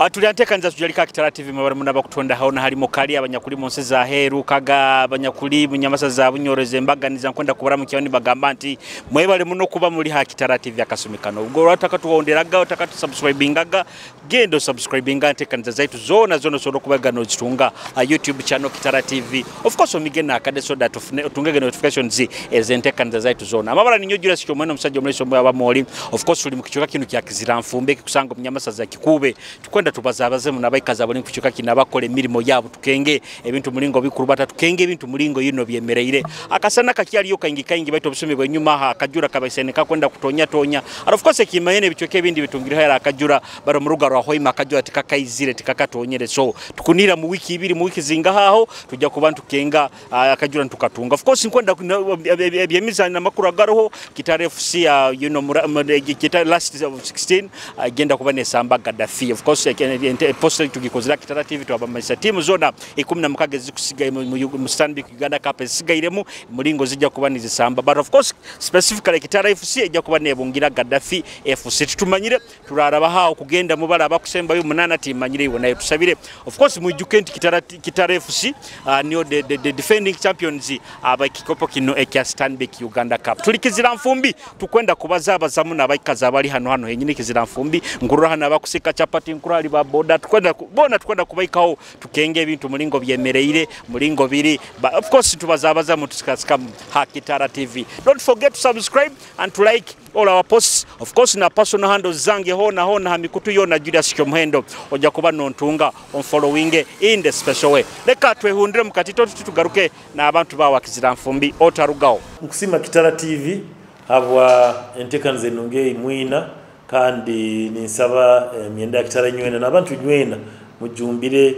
Tulianteekaniza tujalika Kitara TV mwebale muna bakutonda haona hali mukali abanyakuli mu nsi za heru kaga abanyakuli munyamasa za bunyoreze embaganiza nkwenda kubara mu kyoni bagamba nti mwebale muno kuba muli ha Kitara TV akasumikano ubwo rataka tuwonderaga otaka tusubscribingaga gendo subscribinga nteekaniza zaitu zona zona sono kubaga no zitunga YouTube channel Kitara TV. Of course omigena akade so that otungege notifications ezenteekaniza zaitu zona amabara ninyo Julius Kyomweno omusajja omuleso mwe abamoli. Of course tuli mu kichwa kino kya Kizira Nfumbe kusanga munyamasa za Kikube tukwenda tubazabaze munabaikaza bali kuchuka kinabakole emirimo yabo tukenge ebintu mulingo bikuru bata tukenge ebintu mulingo yino byemereire akasana kakyaliyo kaingi kaingi baito obusumi bwe nyuma ha akajura kabaseneka kwenda kutonya tonya. And of course kimayene bichoke ebindi bitungire hera akajura baro muruga rwa hoima akajura tikakaizire tikakatonyere so tukunira mu wiki ibiri mu wiki zingahaho tujja kuba tukenga akajura ntukatunga. Of course nkwenda byemizana namakuru agaroho Kitara FC you know Kitara last of 16 agenda kuba nesamba Gaddafi. Of course post tugikozera Kitara TV twabamanyisa timu zona 16 zikusigaye mu Stanbic Uganda Cup zisigairemu mulingo zijja kuba nizisamba, but of course specifically Kitara FC ejja kuba nebungira Gaddafi FC tutumanyire turaraba hao kugenda mubala abakusembayo munana timanyire iwe nayo tusabire. Of course mwijuke nti Kitara FC niyo the defending champions abakikopo kino ekya Stanbic Uganda Cup. Tuli Kizira Nfumbi tukwenda kubaza abazamu n'abaikaza abali hano hano henyini Kizira Nfumbi ngurura hano abakusika chapati nkurali ba boda tukwenda bona tukwenda kubaikaho tukenge ebintu mulingo byemereire mulingo biri. But of course tubazabaza mutusikasika ha Kitara TV. Don't forget to subscribe and to like all our posts. Of course na personal handles zange hona hona hamikutu yona Julius Kyomwendo ojja kuba nontunga on following in the special way. Leka twehundire mukatito tugaruke na abantu bawa Kizira Nfumbi otarugao. Nkusima Kitara TV habwa entekaniza enunge imwina kandi ninsaba emyenda ya Kitara nywena n'abantu nywena mujumbire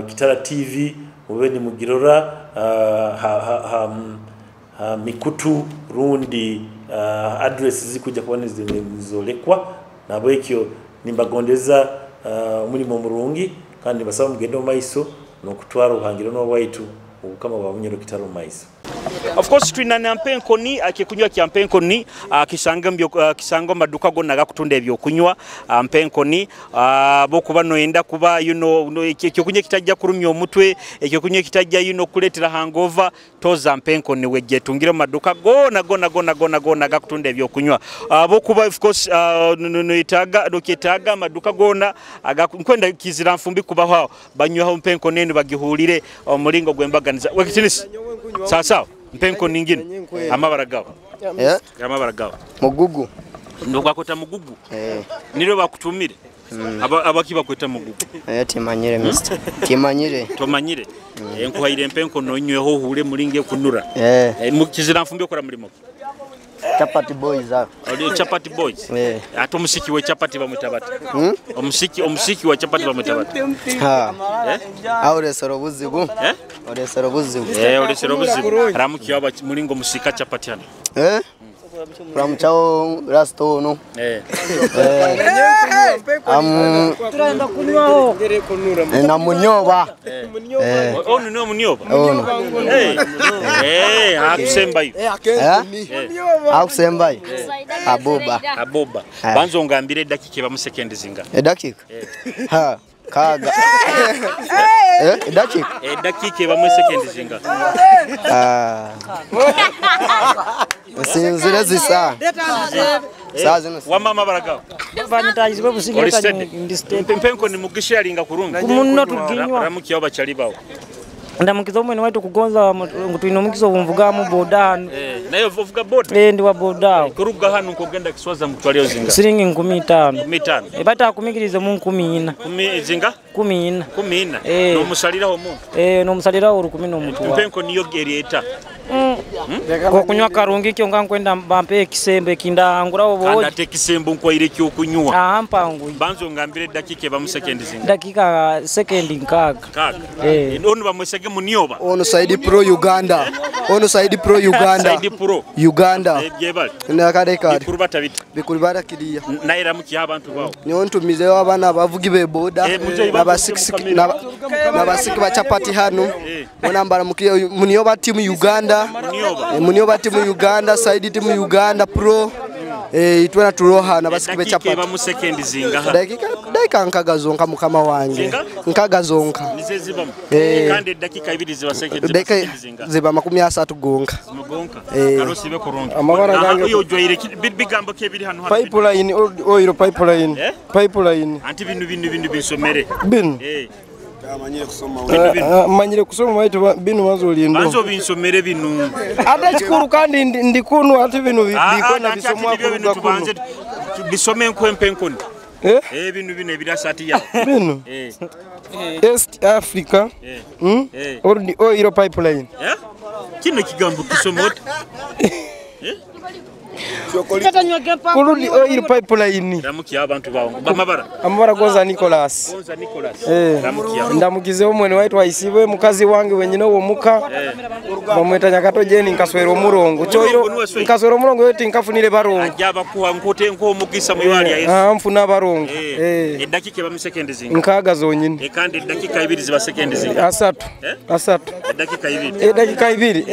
Kitara TV mube ni mugirora ha mikutu rundi address zikuja kuba nizolekwa nabwekyo nimbagondeza omulimo murungi kandi basaba mugende mu maiso n'okutwara obuhangiro n'obwaitu obukama bwa Bunyoro Kitara mu maiso. Of course twina na mpenkoni akikunywa kya mpenkoni kisanga mbyo kisanga maduka gonna gakutunda ebyokunywa mpenkoni bokuba noyenda kuba you know ekyokunywa kitajja kurumya omutwe ekyokunywa kitajja you know kuletera hangover toza mpenkoni wejetungire maduka gona gona gona gona gona gakutunda ebyokunywa bokuba of course noitaga doketaga maduka gona nkwenda Kizira Nfumbi kubaho banywaho mpenkoni enu bagihulire omulingo gwembaganiza wekitinisi sawa mpenko ningine amabara gawo amabara gawo mugugu ndokwakota mugugu niro bakutumire abaki bakweta mugugu timanyire mister timanyire tomanyire nkuhaire mpenko nonyweho hure mulinge kunura Kizira Nfumbi okora mulimo Chapati boys hapo. Chapati boys. Ate omusiki we chapati bamwita bata. Omusiki wa chapati bamwita bata. Ha. Aoresero buzibu. Oresero buzibu. Oresero buzibu. Ramuki aba mulingo musika chapati hano. Ramuchao rasto no. Turaenda kunywaho. Na munyoba. Ono no munyoba. Ono. Akusembayo. Akusembayo. Aboba. Aboba. Banzo ngambire dakika ba mu seconds zinga. Dakika. Ha. Kaga. Dakika. Dakika ba mu seconds zinga. Sinzire zisa. Sazi wa mama baragaho. Banyitayizwe busigeta ndi step. Mpenko ni mugisha yalinga kurungi. Kumuno tuginywa. Ramuki abo bachali bawo. Ndamukiza omwene waitu kugonza ngutwina omukisa obunvugamu boda. Naye ovuga boda? Ndi wa boda. Kuruga hano nkogenda Kiswaza mutwalio zinga. Siringi 15. 15. Batakumikirize mu 14. 10 zinga? 14. 14. Nomusaliraho omuntu. Nomusaliraho 10 n'omutuwa. Mpenko niyo erieta. Kokunywa karungi kyo ngankwenda bampe ekisembe kindanguraho boje. Kandi ate ekisembo nkwaire kyokunywa. Mpangu. Banzo ngambire dakika ba mu seconds zinga. Dakika second nkaga. Kaga. Ono bamwesege munyoba. Ono Saidi Pro Uganda. Ono Saidi Pro Uganda. Saidi Pro Uganda. Byebali. Nakade kade. Bikuru batabita. Bikuru barakiriya. Naira muki abantu bawo. Nyo ntumizeyo abana abavugi be boda n'abasiki ba chapati hano. Munambara mukiyo munyoba team Uganda. Munyoba team Uganda, Saidi team Uganda Pro. Itwena turoha nabasikibe Eddakiika chapati. Ebamu sekendi zingaha? Dakika nkaga zonka, mukama wange. Zinga? Nkaga zonka. Nizo ezibamu? Eh. Kandi eddakiika 2 ziba sekendi, ziba Dakika sekendi zingaha? Ziba 30 gonka. Mugonka. Eh. Kale osibe kurungi. Amabara Aha, gange- oyo ojwaire bigambo ki ebiri hano hano? Pipeline, old oil pipeline. Eh? Pipeline. Anti bino binsomere. Bino. Eh. Ah, ah, manyire kusoma maitu bino maze olindo. Banza obinsomere bino. Ate kikuru kandi ndi kuno ate bino Ah, ah, bikona ate bisomwa nibyo bino kuruga kuno. tubanze bisome nkwempe enkoni. Eh? Eh, bino ebiri asati yawe. Bino. Eh. East Africa. Eh. Eh. Old oil pipeline. Eh? Kino kigambo kisoma oti? Crude oil pipeline. Ramukia abantu bawo. Bamabara. Amabara Gonza Nicholas. Gonza Nicholas. Eh. Ramukia. Ndamukizeho mwene waitu waisibwe mukazi wange wenyine womuka bamweta Nyakato Jeni nkaswera omurongo kyoiro Omurongo niwe swera. nkaswera omurongo yoti nkafunire barongo. Ajja bakuwa nkote nk'omugisa mu ibara lya Yesu. Ah, nfuna abarongo. Eh. Eh. Eddakiika ebamu sekendi zinga? 60 zonyine. Kandi eddakiika 2 ziba sekendi zinga? 30. Eh? 30. Eddakiika 2. Eddakiika 2,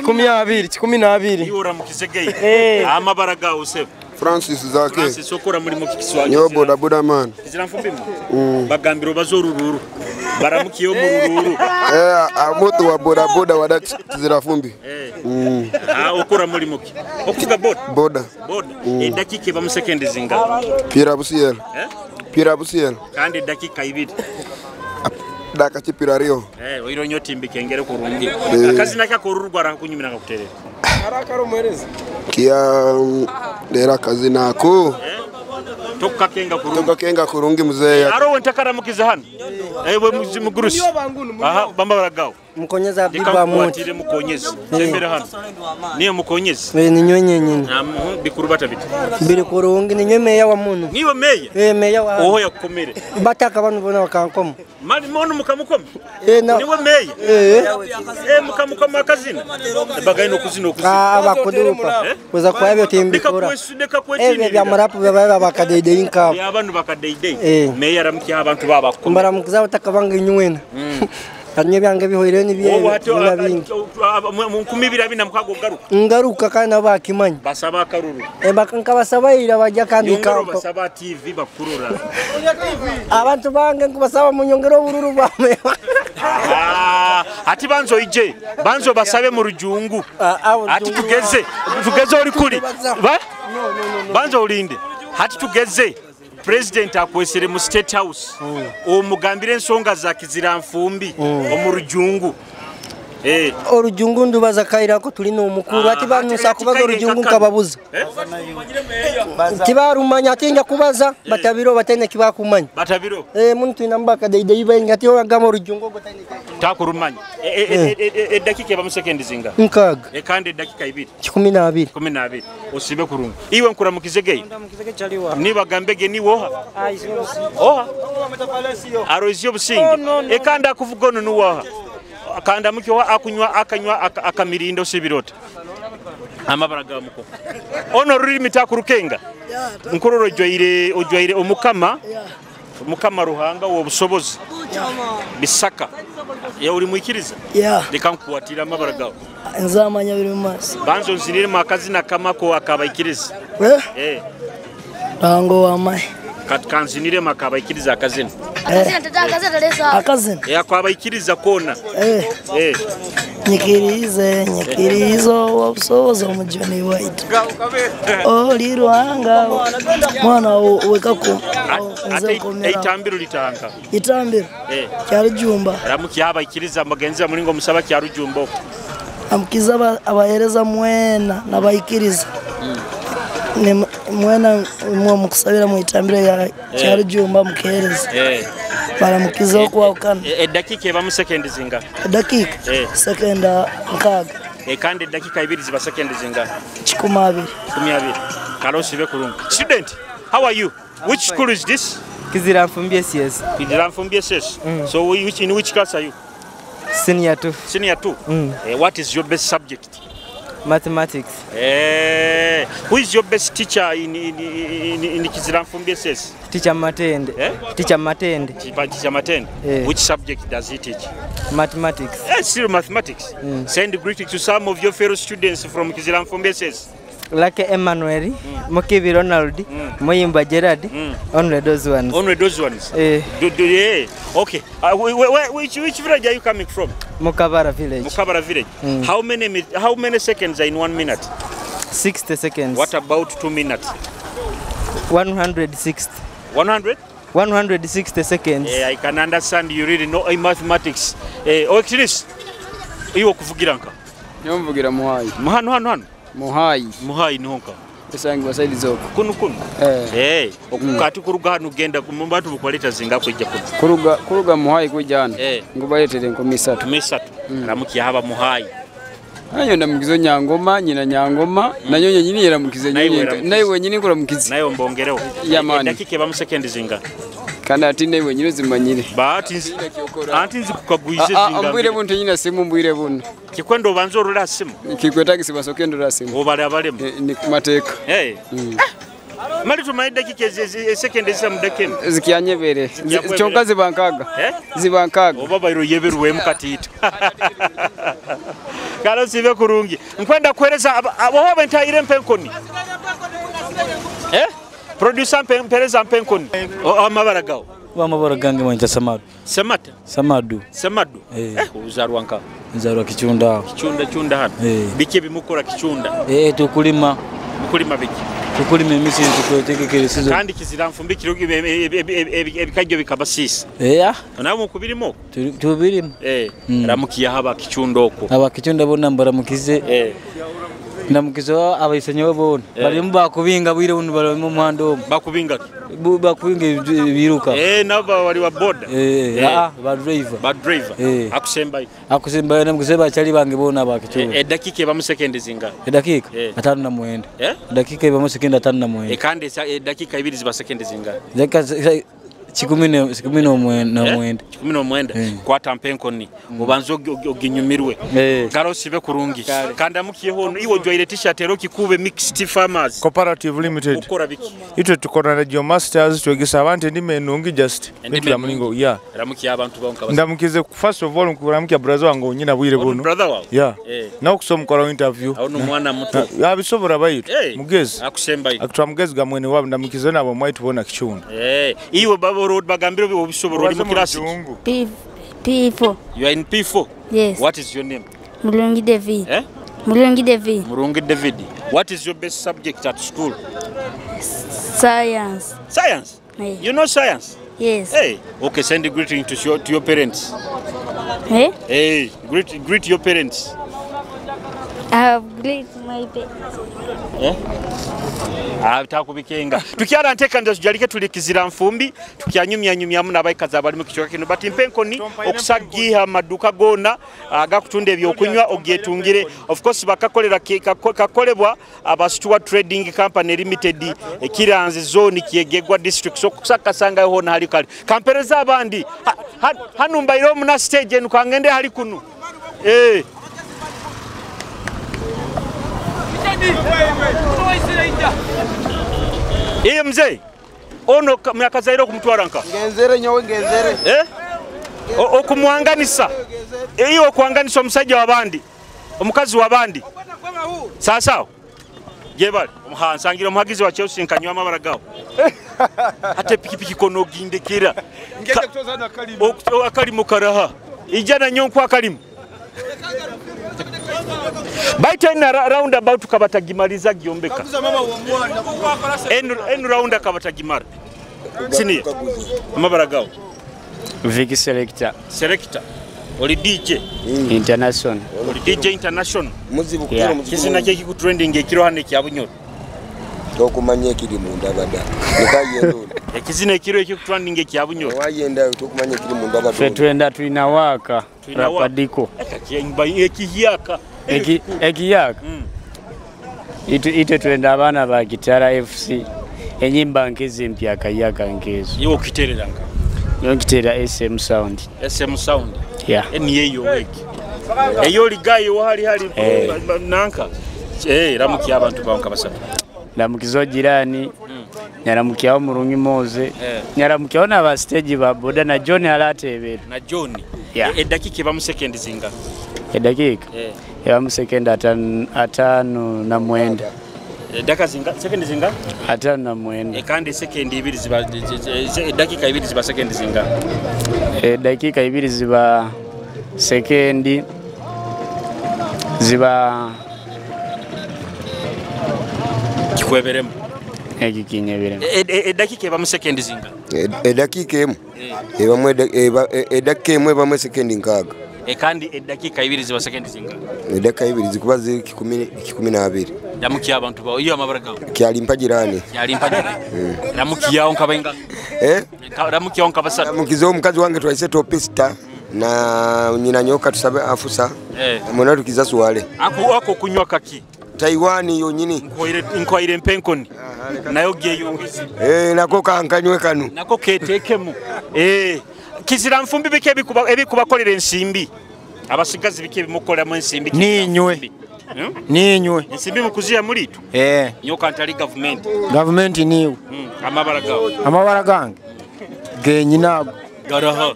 120, 12. Iwe oramukizegeye. Amabara gawo sebo? Francis Zake. Francis, okora mulimu ki? Nyowe boda boda man. Kizira nfumbimu. Bagambira obaze orururu. Baramukiye omurururu. Eh, amoto wa boda boda wada Kizira Fumbi. Eh. Ah, okora mulimu ki? Okuvuga boda. Boda. Boda. Eddakiika ebamu sekendi zinga? Pira Busiel. Eh? Pira Busiel. Kandi eddakiika 2. Daka chipira rio. Eh, oiro nyo timbike engere kurungi. Eh. Akazina kako orururu arakunyumira ngakuterera. Kia lera kazina ko. Tokukakenga kurungi. Tokakenga kurungi mzee. Arowe ntakaramukiza hano. Ewe mugurusi. Aha, bamba baragawo. Mukonyeza Reka biba muti. nkukwatire mukonyezi. Sembera hano. Niyo mukonyezi. Eh, ninywe nyenyine. Namu bikuru bata biti. Biri kurungi, ninywe meya wa muno. Niwe meya. Eh, meya wa. Oho yakukomere. Bataka banu bona bakankoma. Mali mono mukamukoma. Eh, na. Niwe meya. Eh. Eh, mukamukoma akazina. Bagaino okuzina okuzina. Ah, bakudupa. Eh? Kuza kwa ebyo timbikura. Leka Ebyo kwetinirira. bya murapu bya bakadeide inka. Ya abantu bakadeidei. Eh. Meya aramukiya abantu babakomera. Mbaramukiza bataka bange nywena. Kanywe byange bihoire ni bye. Obu hati Bina bingi. mu 2026 ogaruka. Ngaruka kandi nabo bakimanyi. Basaba akaruru. Eh, bakankabasaba bajya kandi Yongero kampo. basaba TV bakurura. Abantu bange nkubasaba munyongere obururu bwame. Ah, ati banzo ije banzo basabe mu rujungu ati tugeze ori kuri ba banzo ulinde hati tugeze president akwesere mu State House omugambire ensonga za Kizira Nfumbi omu rujungu. Eh. Orujungu ndubaza kairako tulina omukuru ati banusa kubaza orujungu nkababuza. Tibarumanya ati nja kubaza batabiro bataine kibakumanya. Batabiro. Eh, muntu tulina mbaka deidei baingi ati ogamba orujungu ogwo taine takurumanya. Eddakiika eba mu sekendi zinga? 60. Kandi eddakiika 2. 12. 12 osibe kurungu iwe nkuramukizegeye nibagambege niwoha oha arozio businge ekanda akuvuga ono nuwaha kanda mukyowa akunywa akanywa akamirinda osibirota amabara gamuko ono rurimi takurukenga nkuroro ojwaire omukama omukama Ruhanga w'obusobozi bisaka ya uri mwikiriza reka nkuwatira amabara gawe. Nzamanya biri mu maso. Banzo nzinire mu akazina kamako akabaikiriza. Eh? Rango wamaye. Kanzinire mu akabaikiriza akazina. Akazina. Akwabaikiriza kona. Nyikirize, nyikirizo wabusobozi omujoni waitu. Oli Ruhanga mwana wekaku. Ate itambiro litanga. Itambiro. Kyarujumba. Ramuki abaikiriza mugenzi mulingo musaba Kyarujumba. Amukiza abahereza mwena nabaikiriza. Ni mwena mwe mukusabira mu itambiro ya Kyarujumba mukehereza. Baramukiza okwawukana. Eddakiika eba mu sekendi zinga? Eddakiika? Sekenda 6. Kandi eddakiika 2 ziba sekendi zinga? 20. 20. Kale osibe kurungi. Student, how are you? Which school is this? Kizira Nfumbi SS. Kizira Nfumbi SS. So in which class are you? Senior 2. Senior 2. What is your best subject? Mathematics. Who is your best teacher in Kizira Nfumbi SS? Teacher Matende. Teacher Matende. Teacher Matende. Which subject does he teach? Mathematics. Still mathematics. Send greetings to some of your fellow students from Kizira Nfumbi SS. Lucky Emmanuel, Mukibi Ronald, Muyimba Gerard, only those ones. Only those ones. Eh. Yeah. Okay. Which village are you coming from? Mukabara village. Mukabara village. How many seconds are in 1 minute? 60 seconds. What about 2 minutes? 160. 100? 160 seconds. Yeah, I can understand you really know in mathematics. Okiris. Iwo kuvugira nka? Nyomvugira Muhayi. Hano hano hano. Muhayi. Muhayi nihonka. Esangi wasaidi zoko. Kuno kuno. Okukati kuruga hano ugenda mumbatu bukwaleta zinga kujja kuno. Kuruga Muhayi kujja hano. Ngubaletere nko misatu. Misatu. Ramuki haba Muhayi. Nanyo ndamukizo Nyangoma, nyina Nyangoma, nanyo nyini yeramukize nyinyi. Naye wenyini nkuramukize. Naye mbongereho. Yamani. Dakika ba mu second zinga. Kandi ati naye wenyini zimanyire. Bahati anti nzikukagwize zinga. Mbwire buntu nyina simu mbwire bunu. Kikwendo banzo rula simu. Kikweta kisiba sokendo rula simu. Obale abalemu. Ni kumateka. Mali tumaye dakika second zisa mudakeni. Zikiyanyebere. Kyonka zibankaga. Zibankaga. Oba bayiro yeberwe mukatito. Kalo sibe kurungi. Nkwenda kuhereza abo bentayire mpenkoni. Producer mpereza mpenkoni. Amabara gawo. Amabara gange mwanja Samadu. Samata. Samadu. Samadu. Uzarwa nka. Nzarwa Kichunda. Kichunda hano. Biki bimukora Kichunda. Tukulima. Mukulima biki. Tukulima emisiri tukwetegekere season. Kandi kizira mfumbikiro ebikajjo bikabasisa. Nawe mukubirimo? Tubirimo. Ramukiya haba Kichunda oko. Aba Kichunda bona mbaramukize. Ndamukizo abayisenyo bona. Balimu bakubinga bwire bunu bali mu muhanda omu. Bakubinga ki? Bakubinga biruka. Nabo bali wa boda. Ba driver. Ba driver. Akusembayo. Akusembayo namukize bachali bange bona ba Kichunda. Dakika eba mu second zinga. Dakika 59. Dakika eba mu second 59. Kandi dakika ibiri ziba second zinga. Dakika 19. 19. Kwata mpenkoni. Obanzo oginyumirwe. Karo sibe kurungi. Kanda mukiyeho iwo jwaire t-shirt ero kikube Mixed Farmers Cooperative Limited. Ukora biki? Itwe tukora Radio Masters twegesa abantu endime enungi just. Ndime mulingo. Yeah. Ramukiye abantu bonka. Ndamukize first of all nkuramukiya brother wange nyina bwire buno. Brother wawe? Yeah. Na okusoma mukora interview. Awo mwana muto. Yabisobora bayitu. Mugezi. Akusembayo. Akutwa mugezi gamwene wabo ndamukize nabo mwaitu bona Kichunda. Iwe babo road bagambiro obisobora oli mu class. P4. You are in P4? Yes. What is your name? Mulungi David. Mulungi David. Mulungi David. What is your best subject at school? Science. Science? Yeah. You know science? Yes. Hey. Okay, send a greeting to your parents. Hey? Hey, greet your parents. I have greet my parents. Atakubikenga. Tukyala nteka njajalike tulikizira nfumbi tukyanyumya nyumyamu n'abayikazi abali mu kichwa kino but mpenkoni okusagiha maduka gona agakutunda ebyokunywa ogyetungire. Of course bakakolera kakolebwa aba Stewart Trading Company Limited Kiranzi zone Kyegegwa district. So kusakasanga hona hali kali kampereza abandi hanu mbaire omuna stage enu kangende hali kunu. Iye mzee ono myakazaire okumutwara nka ngenzere nyowe ngenzere okumwanganisa iyo okwanganisa omusajja wabandi omukazi wabandi sasa jebali omuhansangira omuhagizi wa Chelsea nkanywa amabara gawo ate pikipiki kono gindekera ngende kutoza na kalimo akalimo karaha ijana nyonkwa akalimo Baita ina round about kabatagimaliza giombeka. Enu round kabatagimara. Siniye. Amabara gawo. Viki Selector. Selector. Oli DJ International. Oli DJ International. Muzibu kutero muzibu. Kizina kye kikutrending ekiro hane kya Bunyoro. Tokumanya ekiri munda bada. Nikayendo. Ekizina ekiro ekikutrending ekya Bunyoro. Wayenda tokumanya ekiri munda bada. Fe twenda tulina waka. Rapadiko. Ekiyaka. Ekiyaka. Ite twenda abaana ba Kitara FC. Enyimba nkezi mpya kayaka nkezo. Iwo kiterera nka. Nkitera SM Sound. SM Sound. Yeah. Eniye yo weki. Eyo ligaye wahali hali nanka. Ramuki abantu banka basatu. Ndamukizo jirani. Nyaramukiao Murungi Moze. Nyaramukiao na ba stage ba boda na John alatebera. Na John. Yeah. Edakika eba mu second zinga. Edakika? Eba mu second 59. Edaka zinga sekendi zinga 59. Kandi sekendi ibiri ziba dakika ibiri ziba sekendi zinga. Dakika ibiri ziba sekendi ziba kikweberemu. Ekikinyeberemu. Edakika eba mu sekendi zinga. Edakika emu. Eba edakika emu eba mu sekendi 6. Kandi edakika ibiri ziba sekendi zinga. Edakika ibiri zikuba ziri 12. Ndamukiya abantu bawo iyo amabara gawo. Kyalimpa jirani. Kyalimpa jirani. Ndamukiyaho nkabenga. Ndamukiyaho nkabasatu. Ndamukizo omukazi wange twaise topista na nyina nyoka tusabe afusa. Mwana tukiza suwale. Ako kunywa kaki. Taiwan yonyini. Nkwaire mpenkoni. Nayo gye yongezi. Nako kankanywe kanu. Nako ketekemu. Kizira nfumbi bike ebikubakolera ensimbi. Abasigazi bike bimukoleramu ensimbi. Ninywe. Ninywe. Ensimbi mukuzia mulitu. Nyoka ntali government. Government niwe. Amabara gawo. Amabara gange. Genyina. Garaha.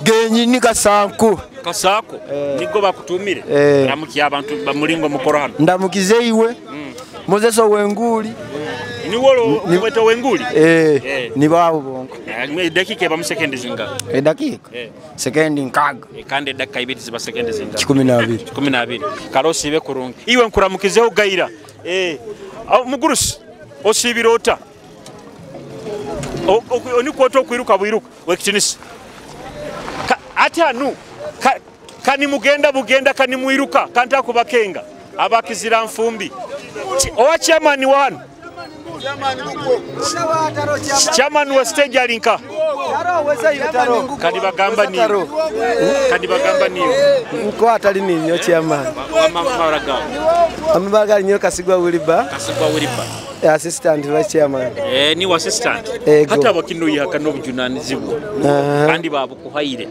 Genyini kasanku. Kasako. Nigo bakutumire. Ndamukiya abantu bamulingo mukoro hano. Ndamukize iwe. Moses Wenguli. Ni wolo weto Wenguli. Ni bawo bonko. Dakika eba mu sekendi zinga. Dakika. Sekendi 6. Kandi dakika ibiri ziba sekendi zinga. 12. 12. Karosi ibe kurungi. Iwe nkuramukizeho gaira. Mugurusi osibirota. Oniko okwiruka bwiruka wekitinisi. Ati anu kani mugenda bugenda kani mwiruka kanta kubakenga abakizira nfumbi. Owa chairman wa hano. Chairman wa stage alinka. Kadi bagamba ni. Kadi bagamba ni. Nko atali ninyo chairman. Amabara nyo Kasigwa Wiliba. Kasigwa Wiliba. Assistant vice chairman. Ni assistant. Hata abakino yihaka n'obujunanizibwa. Kandi babukuhaire.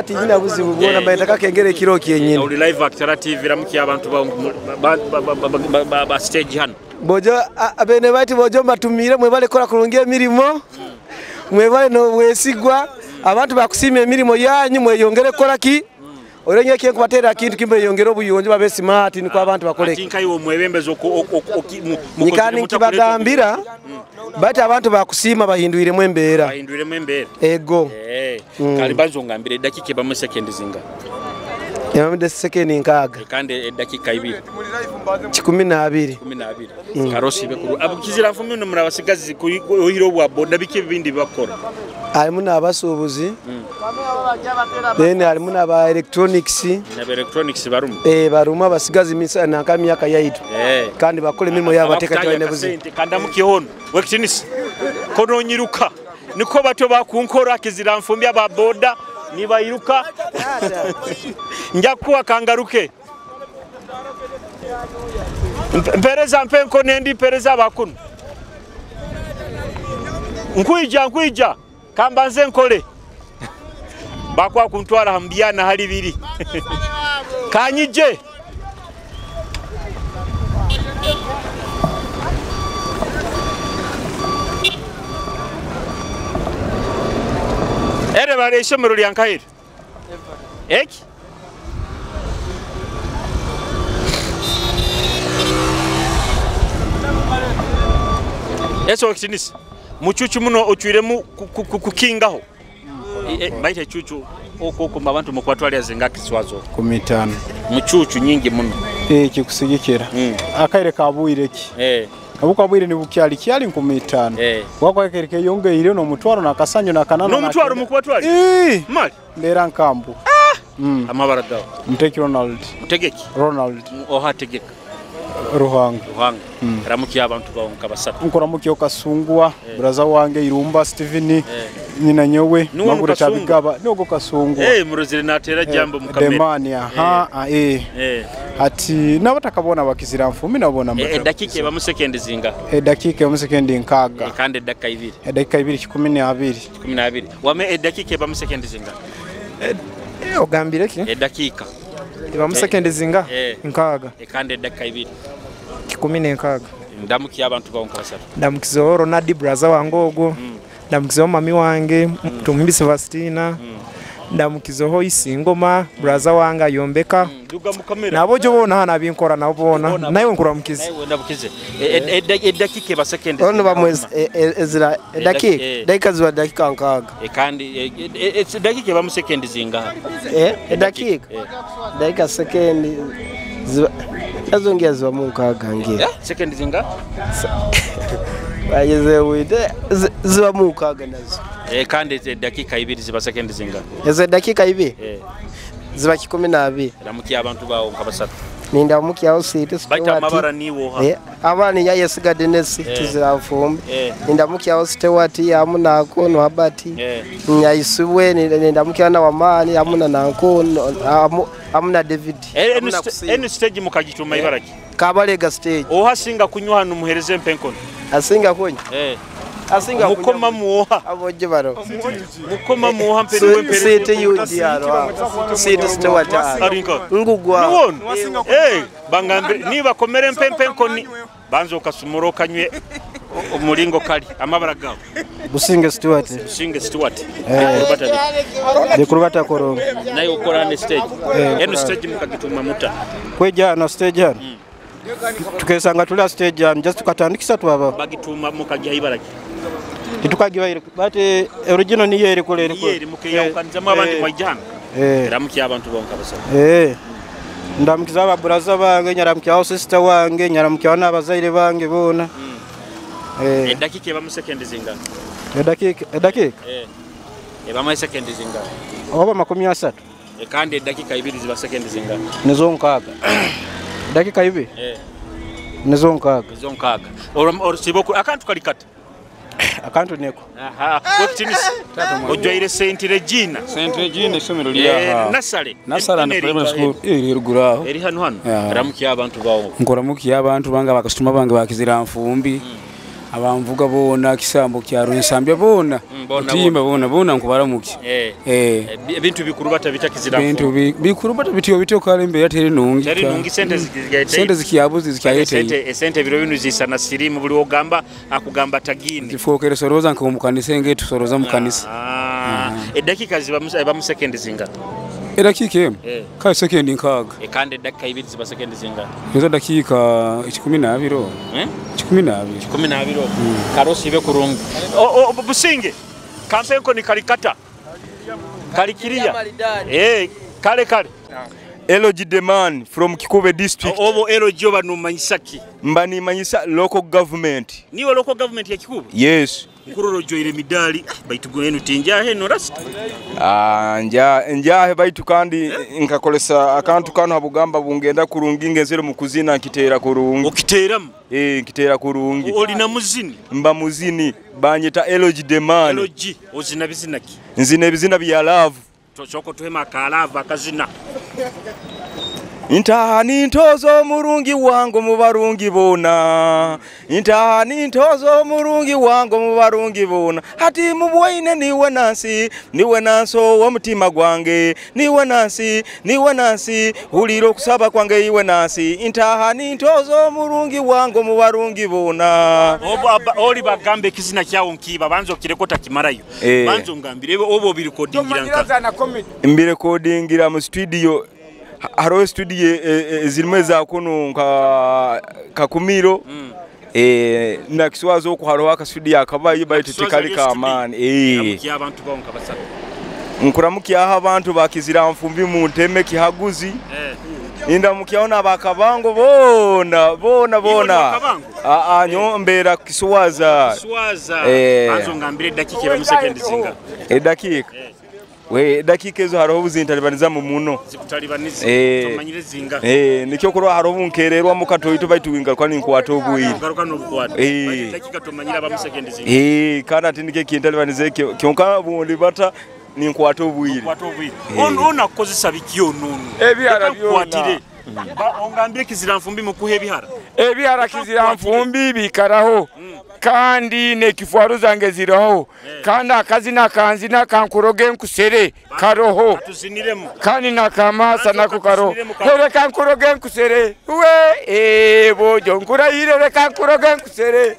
Tijina buzibu bwona bayitaka kengere kiro kyenyini. Uli live Akitara TV ramukiya abantu ba stage hano. Bojo abene bati bojo mbatumire mwebale kola kulungia emirimo. Mwebale no bwesigwa abantu bakusima emirimo yanyu mweyongere kola ki. Orenye kiye kubatera kintu kimbe yongera obuyonjo babe smart niko abantu bakoleke. Atinka iwo mwebembezo nikani nkibagambira bati abantu bakusima bahindwiremo embeera. Bahindwiremo embeera. Ego. Kali banzo ngambire dakika ba mu second zinga. Yamde second 6. Kandi dakika ibiri. 12. 12. Karosi bekuru. Abukizira mfumi no murabasigazi kuhiro bwa boda bike bindi bakora. Harimu n'abasuubuzi. Then harimu n'aba electronics. N'aba electronics barumu. Barumu abasigazi nanka myaka yaitu. Kandi bakora emirimo yabo bateka twaine buzibu. Kanda mukihono wekitinisi. Kono nyiruka. Niko bato bakunkora kizira mfumbi aba boda nibayiruka. Njakuwa kangaruke. Mpereza mpenko nendi mpereza bakunu. Nkuija kambanze nkole. Bakwa kuntwara hambiana hali biri. Kanyije. Ere bare ishomero lya Nkaire. Eki? Eso kitinisi. Muchuchu muno ochwiremu kukingaho. Baita chuchu oko abantu mukwatwalya zinga kiswazo. 15. Muchuchu nyingi muno. Kikusigikira. Akaire kabuire ki? Abuka bwire ni bukyali kyali 15. Wako ekereke yongeire no mutwaro na kasanyo na kanana. No mutwaro mukwatwali. Mali. Ndera nkambu. Amabara gawo. Muteki Ronald. Mutegeki. Ronald. Oha tegeka. Ruhanga. Ruhanga. Ramukiya abantu bawo nkabasatu. Nkoramukiyo Kasungwa, braza wange Irumba Steven, nyina nyowe, Magure Tabigaba, nogo Kasungwa. Muruzire natera jambo mukamera. Demani aha Ati nabatakabona bakizira mfumi nabona mbata. Dakika eba mu second zinga. Dakika mu second 6. Kandi dakika ibiri. Dakika ibiri 12. 12. Wame dakika eba mu second zinga. Ogambire ki? Dakika. Eba mu second zinga? 6. Kandi dakika ibiri. 16. Ndamukiya abantu bawo nkabasatu. Ndamukizeho Ronald braza wange ogwo. Ndamukizeho mami wange, Tumuhimbi Sevastina. Ndamukizeho Isingoma braza wange ayombeka. Nabo jo bona hana binkora nabo bona. Nawe nkuramukize. Nawe ndabukize. Edakika eba second. Ono bamwezi ezira edakika. Dakika ziba dakika 6. Kandi edakika eba mu second zingaha? Edakika. Dakika second ziba azongera ziba mu 6 ngiye. Second zinga? Bageze wite ziba mu 6 nazo. Kandi dakika 2 ziba second zinga? Ezo dakika 2? Ziba 12. Ramukiya abantu bawo nkabasatu. Nindamukiyaho Siti Stewart. Baita amabara niwo ha. Abana ya yesiga Dennis tizirafumbi. Nindamukiyaho Stewart amuna akono Habati. Nyaisubwe nindamukiya na wamani amuna nankono amuna David. Enu stage mukagituma ibaraki. Kabalega stage. Ohasinga kunywa hano muhereze mpenkono. Asinga kunywa. Asinga mukoma muoha aboje baro mukoma muoha mpere wempere Siti UDR Siti Stewart ngugwa bangambe niba komere mpempe nkoni banzo kasumuro kanywe omulingo kali amabara gawo Businge Stewart. Businge Stewart. Ndikurubata korongo. Naye ukora ne stage. Eno stage mukagituma muta. Kweja na stage hano. Tukesanga tuli stage hano just tukatandikisa twaba. Bagituma mukajya ibaraki. Titukagibaire but original niyo eri kule eri kule. Eri mukeyawukaniza mu abandi mwajana. Ramukiya abantu bonka basaba. Ndamukiza ababuraza bange, nyaramukiya sister wange, nyaramukiya n'abazaire bange bona. Edakika eba mu second zinga. Edakika. Eba mu second zinga. Oba 30. Kandi edakika 2 ziba second zinga. Nizo 6. Dakika 2? Nizo 6. Nizo 6. Oro akantu kalikata. Akantu neko. Aha, wekitinis. Ojwaire Saint Regina. Saint Regina isomero lya. Nasale. Nasale na primary school eri ruguraho. Eri hano hano. Ramukiya abantu bawo. Nkoramukiya abantu banga bakasituma bange bakizira mfumbi. Abamvuga bona kisambo kya Runsambya bona. Timba bona bona nkubaramuki. Ebintu bikuru bata bitakizira. Bintu bikuru bata bitiyo bitiyo kalembe yateri nungi. Teri nungi sente zikiyete. Sente zikiyabuzi zikiyete. Sente biro binu zisana sirimu buli ogamba akugamba tagini. Zifokere soroza nkomukanisa ngetu soroza mukanisa. Edakika ziba mu second zinga. Edakika emu? Kale second 6. Kandi edakika 2 ziba second zinga. Nizo dakika 12. 12. 12. Karosi ibe kurungu. Businge. Kampenko ni kalikata. Kalikiria. Kale kale. LG Demand from Kikube district. Obo LG oba numanyisa ki? Mba nimanyisa local government. Niwe local government ya Kikube? Yes. Nkuroro joire midali baitu gwenu tinjahe no rasta. Njahe baitu kandi nkakolesa akantu kano habugamba bungenda kurungi ngenzere mu kuzina nkitera kurungi. Okiteramu? Nkitera kurungi. Oli na muzini? Mba muzini banyeta LG Demand. LG ozina bizina ki? Nzina bizina bya love. Soko tuhema kalava akazina. Intahani ntozo murungi wangu mu barungi bona. Intahani ntozo murungi wangu mu barungi bona. Hati mubwaine niwe nansi, niwe nanso wa mutima gwange, niwe nansi, niwe nansi, huliro kusaba kwange iwe nansi. Intahani ntozo murungi wangu mu barungi bona. Obo oli bagambe kizina kyawo nkiba banzo kirekota kimarayo. Banzo ngambire obo birikodingira nka. Mbirekodingira mu studio. Haro studio zirimo za kuno nka Kakumiro na Kiswazo ku haro aka studio akabaye baitu tekali kamani abantu bonka basatu. Nkuramukiya abantu bakizira mfumbi mu nteme kihaguzi. Indamukiyaona bakabango bona bona bona. Nyombera Kiswaza. Kiswaza. Anzo ngambire dakika eba mu second zinga. Dakika. We dakika ezo hariho buzintalibaniza mu muno. Zikutalibaniza. Tomanyire zinga. Nikyo kurwa hariho bunkererwa mu katoito baitu wingaruka ninkwata obwire. Ngaruka n'obukwata. Dakika tomanyira ba mu second zinga. Kandi ati nikyo kintalibaniza ekyo kyonka bundi bata ninkwata obwire. Ninkwata obwire. Ono onakozesa biki onono. Ebyara byona. Ongambire Kiziranfumbi mukuha ebihara. Ebihara Kiziranfumbi bikaraho kandi nekifwaro zange ziraho kandi akazina kanzina kankuroge nkusere karoho kandi nakamasa nako karoho reka nkuroge nkusere we bojo nkurayire reka nkuroge nkusere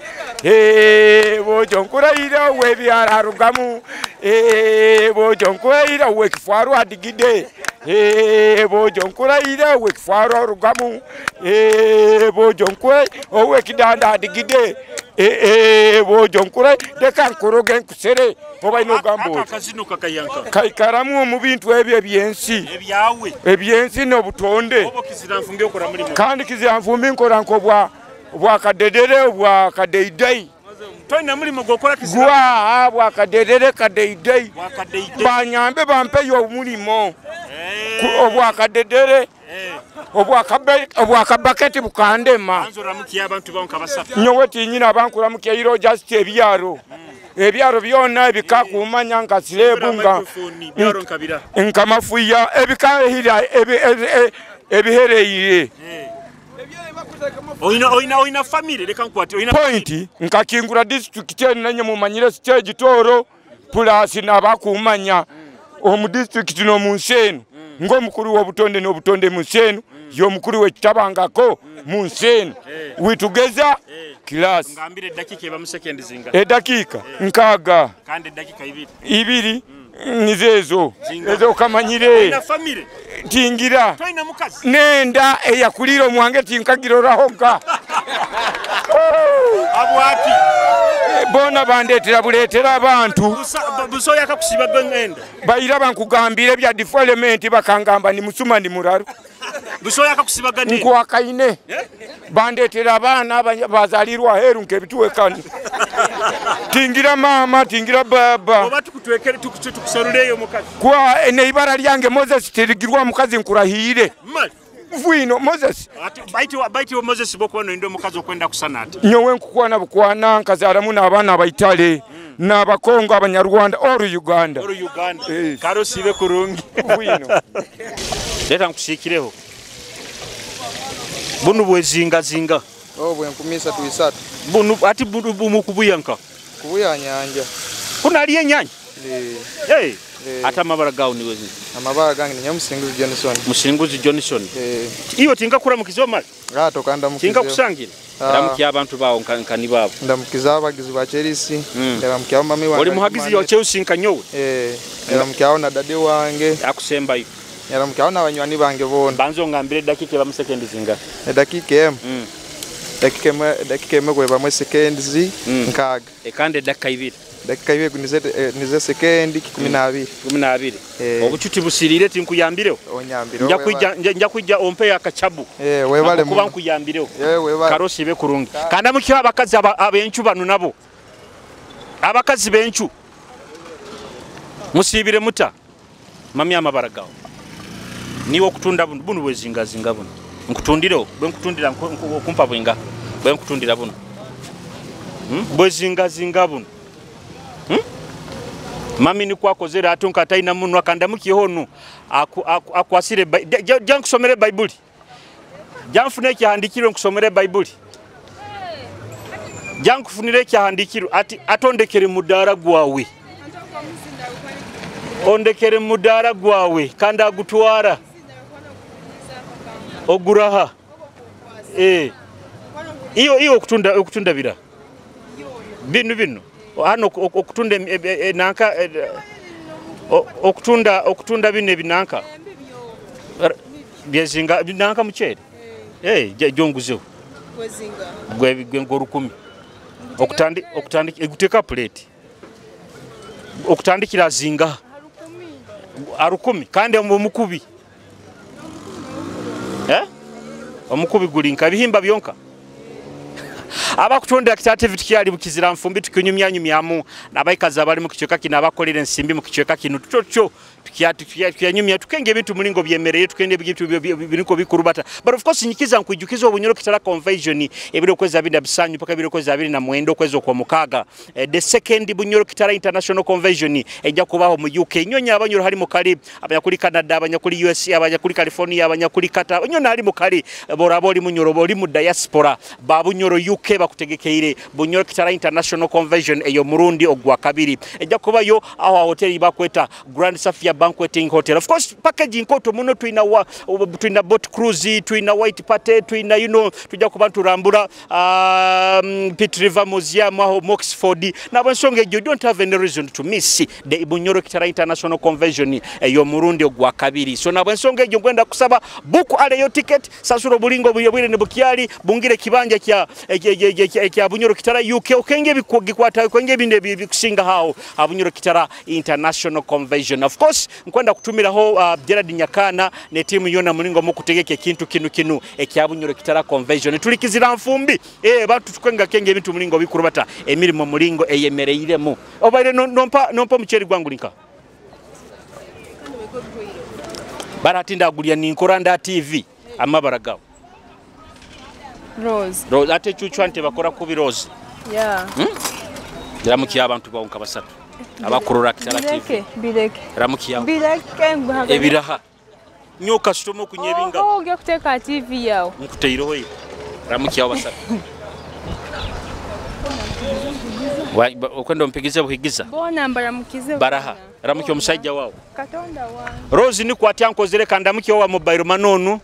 bojo nkurayire we bihara rugamu bojo nkurayire we kifwaro adigide bojo nkurayire we kifwaro rugamu bojo nkwe owe kidanda adigide bojo nkure reka nkuroge nkusere oba ino gambo akazino kakayanka kaikaramu mu bintu ebyo ebyensi ebyawe ebyensi n'obutonde obo Kiziranfumbi okora mulimo kandi Kiziranfumbi nkora nkobwa bwa kadedere bwa kadeidei toyina mulimo gwokora Kiziranfumbi gwa bwa kadedere kadeidei banyambe bampeyo omulimo obwa kadedere obwa kabaketi bukandema nyowe tinyina abankuramukiya iro just ebyaro ebyaro byona ebikakumanya nka sirebu nga nkamafuya ebikahira ebihereire oina family reka nkwate oina point nkakingura district nanye mumanyire stage toro plus nabakumanya omu district no munsenu ng'omukuru w'obutonde n'obutonde mu nsi eno y'omukuru w'ekitabangako mu nsi eno witugeza class ngambire eddakiika eba mu sekendi zinga eddakiika nkaaga kandi eddakiika ibiri nizeezo ezo okamanyire tingira nenda eyakulira omwange tinkagirorahoga abwaki bona bandetera buletera abantu busoya kakusiba gengenda bayira bankugambire ebya development bakangamba ni musuma ni muraru busoya kakusiba gani nkwakaine bandetera abaana bazalirwa heru nkebituwekani tingira mama tingira baba oba tukutwekere tukusaruleyo mukazi kwa neibara lyange Moses tirigirwa mukazi nkurahire vwino Moses baiti Moses boko ndo mukazi okwenda kusanata nyowe nkukwana bukwana nkazaramu n'abaana abaitale n'abakongo abanyarwanda oru Uganda karo sibe kurungi vwino leta nkusikireho bunu bwezinga zinga obwe nkumisa tuisatu bunu ati bunu bumukubuyanka kubuya nyanja kuna aliye nyanja eh ata amabara gawo niwe amabara gange ni Musinguzi Johnson Musinguzi Johnson iyo tinga kura mukizo mali rato kanda mukizo tinga kusangira ndamukiya abantu bawo nkani babo ndamukiza abagizi ba Chelsea ndamukiya mami wange oli muhagizi wa Chelsea nkanyowe ndamukiya na dade wange akusembayo ndamukiya na banywani bange bona banzo ngambire dakika ba mu sekendi zinga dakika emu dakika emu gwe bamwe sekendi nkaga kandi dakika ibiri dakika ibiri nize sekendi 12 12 obucuti busirire tinkuyambireho onyambireho nja kwijja ompe akachabu webale kuba nkuyambireho karosi be kurungi kandi amukiwa abakazi abenchu banu nabo abakazi benchu musibire muta mami amabara gawo niwo kutunda bunu bwezinga zinga buno nkutundiro bwe nkutundira kumpa bwenga bwe nkutundira buno bwezinga zinga buno mami ni kwakozera atunka ataina munwa kandamukiye honu akwasire ja nkusomere Baibuli ja nfune ekyahandikirwe nkusomere Baibuli ja nkufunire ekyahandikirwe ati atondekere mudara gwawe ondekere mudara gwawe kandi agutwara oguraha iyo okutunda bira binu binu hano okutunda nanka okutunda bino ebinanka byezinga binanka muchere jonguzeho gwe ngorukumi okutandi eguteka plate okutandikira zinga arukumi kandi omukubi omukubi gulinka bihimba byonka Abakutondera Kitara TV tukyali bukizira nfumbi tukinyumyanyumyamu n'abaikazi abali mu kicweka kino, abakolera ensimbi mu kicweka kino, tutyo tukyanyumya tukenge ebintu mulingo byemereye, tukende ebintu biriko bikurubata. But of course nyikiza nkwijukiza obunyoro Kitara Convention ebiro kwezi 25 paka ebiro kwezi 29 okwezi okwa mukaga. The second Bunyoro Kitara International Convention ejja kubaho mu UK. Nyonya abanyoro hali mu kali, abanyakuli Canada, abanyakuli USA, abanyakuli California, abanyakuli Qatar, nyonya hali mu kali, borabo oli munyoro boli mu diaspora ba Bunyoro UK bakutegekeire Bunyoro Kitara International Convention eyo murundi ogwa kabiri ejja kubayo aho hoteli bakweta Grand Safia Banqueting Hotel. Of course package nkoto muno, twina boat cruise, twina white party, twina you know, tujja kuba turambura Pitt River Museum aho Oxford. Na ensonga you don't have any reason to miss the Bunyoro Kitara International Convention eyo murundi ogwa kabiri. So na ensonga ejo ngwenda kusaba buku aleyo ticket, sasura obulingo buyobwire ne bukyali bungire kibanja kya kya Bunyoro Kitara UK, okenge bikwata okenge binde bikusinga hao Bunyoro Kitara International Convention. Of course nkwenda kutumiraho Gerard Nyakana ne timu yona mulingo mukutegeke kintu kinu kinu ekya Bunyoro Kitara Convention. Tulikizira nfumbi bantu tukwenga kenge ebintu mulingo bikurubata emirimo mulingo eyemereiremu obaire nompa mucheri gwangu linka baratinda agulya ninkora nda TV amabara gawo Rose. Rose ate chuchwa nte bakora kubi Rose. Yeah. Ramukiya abantu bawonka basatu abakurora Kitara TV. Bileke. Ramukiya. Bileke nguhaga. Ebiraha. Nyoka sitomo kunyebinga. Oh, ujya kuteka TV yawo. Nkuteiroho ye. Ramukiya basatu. Okwenda ompigize buhigiza. Bona mbaramukize. Baraha. Ramukiya omusajja wawo. Katonda wange. Rose ni kwatya nkozere kandamukiya wa mobile manonu.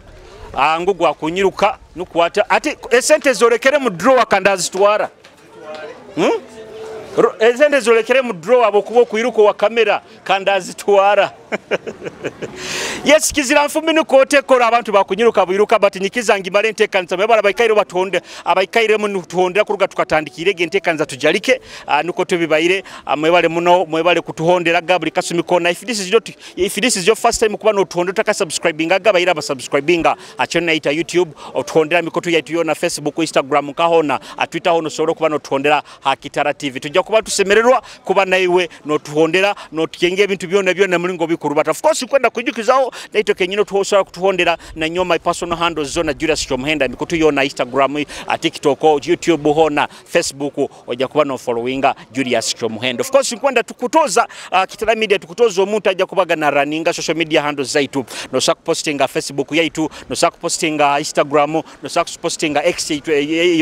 Angu gwa kunyiruka nukwata ati esente zolekere mu drawer kandazitwara. Esente zolekere mu drawer abokuba okuyiruka wa kamera kandazitwara. Yes, kizira nfumbi nukote kora abantu bakunyiruka buyiruka bati nyikiza ngimale entekanisa mebara baikaire batonde abaikaire mu tuhondera kuruga tukatandikire entekanisa tujalike nuko tubibaire mwebale muno mwebale kutuhondera gabuli kasumi kona. If this is your first time kuba no tuhondera taka subscribinga gabaira ba subscribinga achona ita YouTube otuhondera mikoto yaitu yona Facebook, Instagram kahona Twitter hono soro kuba no tuhondera Hakitara TV. Tujja kuba tusemererwa kuba naiwe no tuhondera no tukenge ebintu byona byona mulingo bikuru. But of course kwenda kujukizaho naito kenyino tuhosola kutuhondera na nyoma personal handles zona Julius Kyomuhendo mikutu yona Instagram, TikTok, YouTube hona Facebook ojja kuba no followinga Julius Kyomuhendo. Of course kwenda tukutoza Kitara Media tukutoza omuntu ajja kubaga na runninga social media handles zaitu, no sak postinga Facebook yaitu, no sak postinga Instagram, no sak postinga X yaitu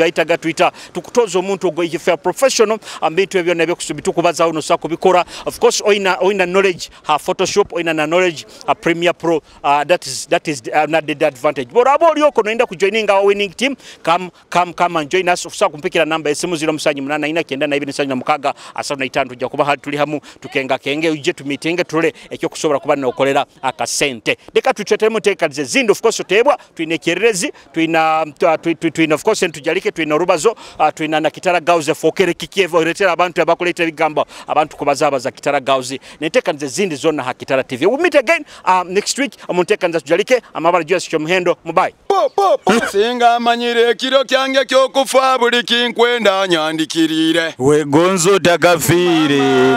yaitaga Twitter. Tukutoza omuntu ogwo if you are professional ambitu ebyo nabyo kusubitukubazaho no sak kubikora. Of course oina knowledge ha Photoshop, oina na knowledge a Premiere Pro, that is not the advantage. But abo olioko noenda kujoininga our winning team, come and join us. Ofisa kumpikira namba esimu 0784 92 6 35 tujja kuba hali tuli hamu tukenga kenge uje tumitinge tule ekyo kusobola kuba nokolera akasente. Leka tucheteremu tekalize zindi. Of course otebwa twine kererezi, twina of course ntujalike, twina rubazo, twina na Kitara Girls fokere kikievo retera abantu abakuleta bigambo abantu kubazabaza Kitara Girls netekanize zindi zonna ha Kitara TV. We'll meet again next week. Amuntekanza tujalike amabara Julius Kyomuhendo. Mubai. Singa amanyire ekiro kyange kyokufa buli kinkwenda nyandikirire. Wegonzo tagafire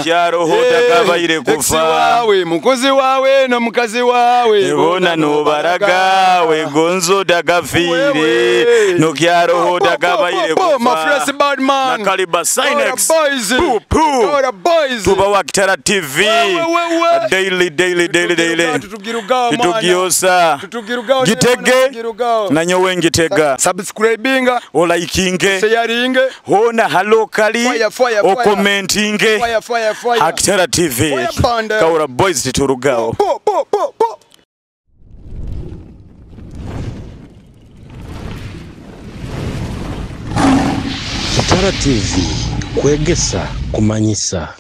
kyaroho tagabaire kufa. Wawe mukozi wawe no mukazi wawe bona no baraga wegonzo tagafire no kyaroho tagabaire kufa. My fresh bad man na Kaliba Sinex. Ora boys. Tuba wa Kitara TV. Daily tutugiosa gitege nanyowe ngitega subscribinga olikinge sharinge hona halokali okomentinge fire Kitara TV Kaura Boys titurugao. Kitara TV kwegesa kumanyisa.